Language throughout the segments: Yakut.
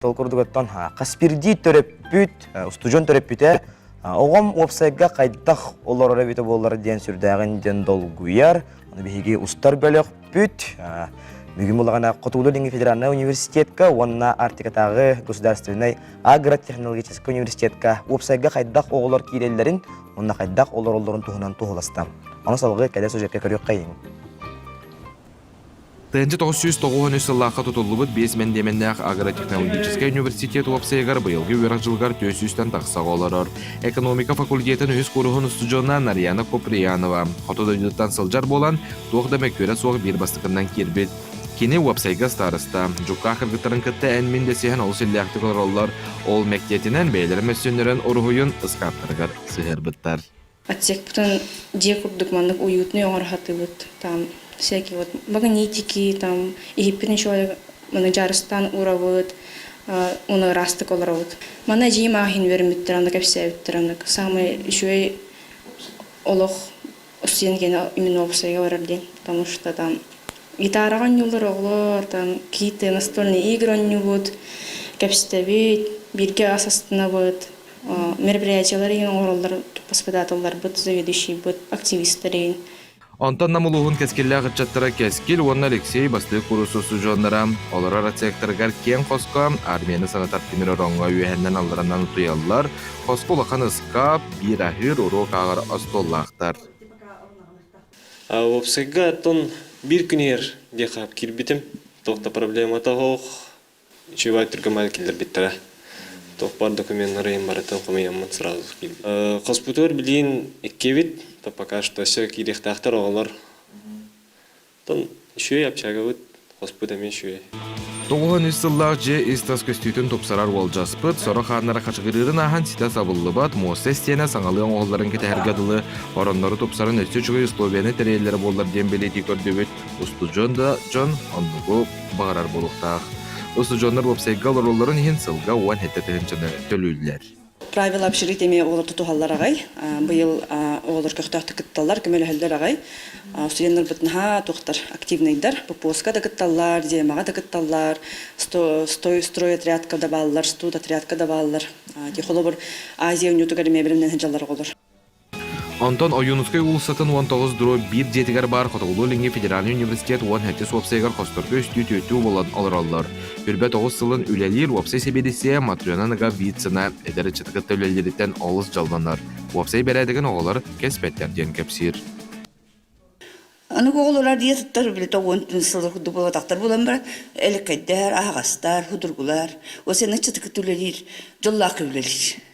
Ол курдук оттон хас биирдии төрөппүт, устудьуон төрөппүтэ оҕом уопсайга хайдах олорор эбитэ буоллар диэн сүрдээҕин диэн долгуйар. Ону биһиги устар бөлөхпүт бүгүн булаҕына Хотугулуу-Илиҥҥи федеральнай университетка уонна Арктикатааҕы государственнай агротехнологическай университетка уопсайга хайдах оҕолор киирэллэрин уонна хайдах олороллорун туһунан туоһуласта. Ону салгыы кэлэр сюжекка көрүөххэйиҥ. 1993 сыллаахха тутуллубут биэс мэндиэмэннээх агротехнологическай университет уопсайыгар быйылгы үөрэх дьылыгар 400-тэн тахса олорор. Экономика факультетын үһүс кууруһун устудьуона Нарьяна Куприянова хоту дойдуттан сылдьар буолан, туох да мөккүөрэ суох биир бастакыннан киирбит. Кини уопсайга староста, дьуккаах кыргыттарын кытта эн-мин дэсиһэн олус иллээхтик олороллор. Ол мэктиэтинэн бэйэлэрин мөссүөннэрин уруһуйун ыскааптарыгар сыһыарбыттар. Отсекпытын дьиэ курдук маннык уютный оҥоро сатыыбыт. Там всякие вот магнитики, там иһиппитин человек маны дьаарыстаан уурабыт, уну ыраастык олоробут. Манна эдьиийим ааһын үөрэммиттэр, аны кэпсээбиттэр, аны самый үчүгэй олох устудьуон киэнэ именно уопсайга барар диэн, потому что там гитараҕа оонньууллар оҕолор, там какие-то настольные игры оонньуубут, кэпсэтэбит, бииргэ ас астынабыт, мероприятиелар иһин оҥороллор воспитателларбыт, заведующийбыт, активистар иһин. Онтон Нам улууһун кэскиллээх ыччаттара Кэскил уонна Алексей бастыҥ куруус устудьуоннара олорор отсектарыгар киэҥ хоско армияны санатар тимир ороҥҥо үөһэннэн-алларанан утуйаллар, хоско улахан ыскаап, биир аһыыр уруок ааҕар остуоллаахтар. Уопсайга оттон биир күн иһэр диэхэ киирбитим. Туох да проблемата суох. Үчүгэй түргэн киллэрбиттэрэ. Туох баар докуменнары барытын хомуйаммыт сразу киирбит. Хоспутугар билигин иккибит, то пока что өссө киириэхтээхтэр оҕолор. Оттон үчүгэй общагабыт, хоспут эмиэ үчүгэй. 93 сыллаах дьиэ ис-тас көстүүтүн тупсарар уолдьаспыт, сорох ааннара хачыгырыырын ааһан ситэ сабыллыбат, муоста истиэнэ саҥалыы оҥоһулларын кэтэһэргэ дылы, ороннору тупсаран өссө үчүгэй условияны тэрийэллэрэ буоллар диэн бэлиэтии көрдүбүт. Устудьуон да дьон оннугу баҕарар буолуохтаах. Устудьуоннар уопсайга олороллорун иһин сылга 17 тыһыынчаны төлүүллэр. Правила общежития эмиэ оҕолор тутуһаллар аҕай. Быйыл оҕолор көхтөөхтүк кытталлар, көмөлөһөллөр аҕай. Студеннарбыт наһаа туохтар активнайдар. ППС-ка да кытталлар, ДМА-ҕа да кытталлар, стройотрядка да бааллар, студотрядка да бааллар. Холобур, Азия оонньуутугар эмиэ бэлэмнэнэ сылдьаллар оҕолор. Онтон Ойуунускай уулуссатын 19-биир дьиэтигэр баар Хотугулуу-Илиҥҥи федеральнай университет 17 уопсайыгар хосторго үстүү-түөртүү буолан олороллор. 29 сылын үлэлиир уопсай сэбиэдиссэйэ Матрена Ноговицына эдэр ыччаты кытта үлэлиириттэн олус дьоллонор. Уопсай бэрээдэгин оҕолор кэспэттэр диэн кэпсиир. Аныгы оҕолор дии туттар билэ тоҕуон сыл курдук буолбатахтар буолан баран элэккэйдэр, аһаҕастар, судургулар. Уосена ыччаты кытта үлэлиир, дьоллоох үлэлиир.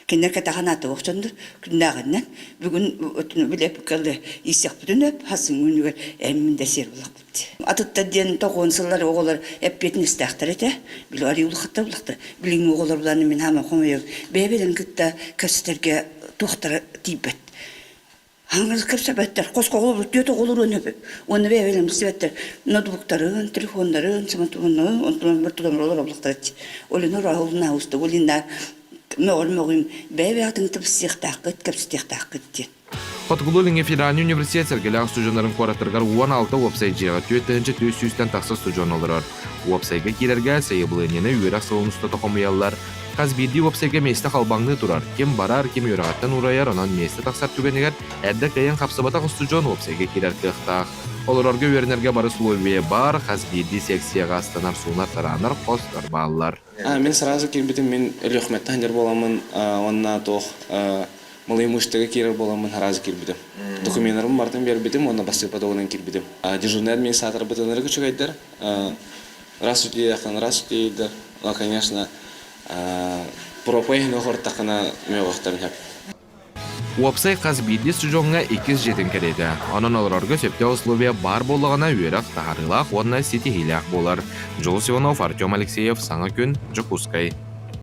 Кинилэр кэтэҕин аатыбах дьоннор күннээҕинэн бүгүн билэппиккэ ииссэхпитин өп хасыҥ күнүгэр эммин да сиэр булахпыт. Атыттар диэн тоҕуон сыллар оҕолор эппиэтинэстээхтэр этэ. Били арыы улахаттар улахтар. Билиҥҥи оҕолор булан мин хаама хомойор бэйэ-бэйэлэрин кытта кэпсэтэргэ туохтара тиийбэт. Хаҥас кэпсэпэттэр, хосхоҕо түөрт оҕолоруон сөп. Уонна бэйэ-бэйэлэрин билсибэттэр. Ноутбуктарын, телефоннарын, смартфоннарын онтуларын бартыларын олоробулахтар Олина Раулна уста Олина мөҕөр мөҕүм бэйэ-бэйэҕитин тапсыахтааххыт, кэпсэтиэхтааххыт диэн. Хотугулуу-Илиҥҥи федеральнай университет сэргэлээх устудьуоннарын куораттарыгар 16 уопсай дьиэҕэ 4400-тэн тахса устудьуон олорор. Уопсайга киирэргэ сайабылыанньаны үөрэх сылын устата хомуйаллар. Хас биирдии уопсайга миэстэ халбаҥныы турар. Ким барар, ким үөрэҕиттэн уурайар, онон миэстэ тахсар түгэнигэр эрдэ кыайан хапсыбатах устудьуон уопсайга киирэр кыахтаах. Олорорго үөрэнэргэ бары условие баар, хас биирдии секцияҕа астанар, суунар-тараанар хостор бааллар. Мин сразу киирбитим, мин Өлүөхүмэттэн сылдьар буоламмын уонна туох малый мышцага киирэр буоламмын сразу киирбитим. Докуменнарым барытын биэрбитим уонна бассыыпа тугунан киирбитим. Дежурный администраторбытын үчүгэйдэр. Раз утуйаххын, раз утуйдар. Но, конечно, пропой иһин охортаххына мөҕөхтөрүн сөп. Уопсай хас биирдии устудьуоҥҥа иккис дьиэтин кэриэтэ. Онон олорорго сөптөөх условия баар буоллаҕына үөрэх таһаарыылаах уонна ситиһиилээх буолар. Дьулус Иванов, Артем Алексеев, Саҥа күн, Дьокуускай.